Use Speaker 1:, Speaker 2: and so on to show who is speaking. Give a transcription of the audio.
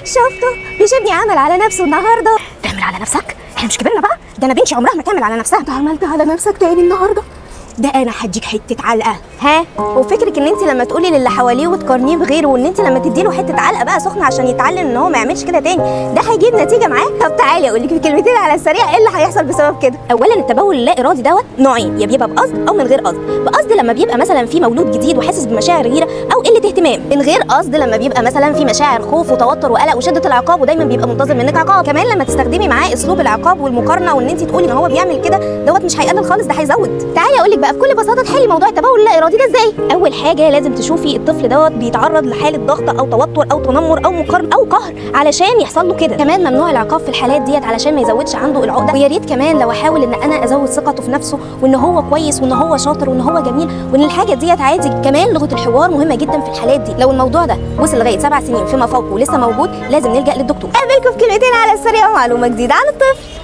Speaker 1: شفته مش ابني عمل على نفسه النهارده. تعمل على نفسك؟ احنا مش كبرنا بقى؟ ده انا بنتي عمرها ما تعمل على نفسها. انت عملت على نفسك تاني النهارده؟ ده انا هديك حتة علقه. ها، وفكرك ان انت لما تقولي للي حواليه وتقارنيه بغيره، وان انت لما تديله حتة علقه بقى سخنة عشان يتعلم ان هو ما يعملش كده تاني، ده هيجيب نتيجة معاه؟ طب تعالي اقول لك بكلمتين على السريع ايه اللي هيحصل بسبب كده. اولا التبول اللا ارادي دوت نوعين، يا بيبقى بقصد او من غير قصد. بقصد لما بيبقى مثلا في مولود جديد وحاسس بمشاعر غيره او قلة اهتمام. من غير قصد لما بيبقى مثلا في مشاعر خوف وتوتر وقلق وشده العقاب، ودايما بيبقى منتظر منك عقاب. كمان لما تستخدمي معاه اسلوب العقاب والمقارنة، وان انت تقولي ان هو بيعمل كده دوت مش هيقلل خالص، ده هيزود. تعالي اقول لك بقى بكل بساطة تحلي موضوع التبول اللا ارادي ده ازاي. اول حاجة لازم تشوفي الطفل دوت بيتعرض لحاله ضغط او توتر او تنمر او مقارنة او قهر علشان يحصل له كده. كمان ممنوع العقاب في الحالات ديت علشان ما يزودش عنده العقدة. ويا ريت كمان لو احاول ان انا ازود ثقته في نفسه، وان هو كويس وان هو شاطر وان هو جميل وان الحاجة ديت عادي. كمان لغة الحوار مهمة جدا في الحالات دي. لو الموضوع ده وصل لغاية 7 سنين فيما فوق ولسه موجود، لازم نلجا للدكتور. اقابلكم في كلمتين على السريع ومعلومه جديدة عن الطفل.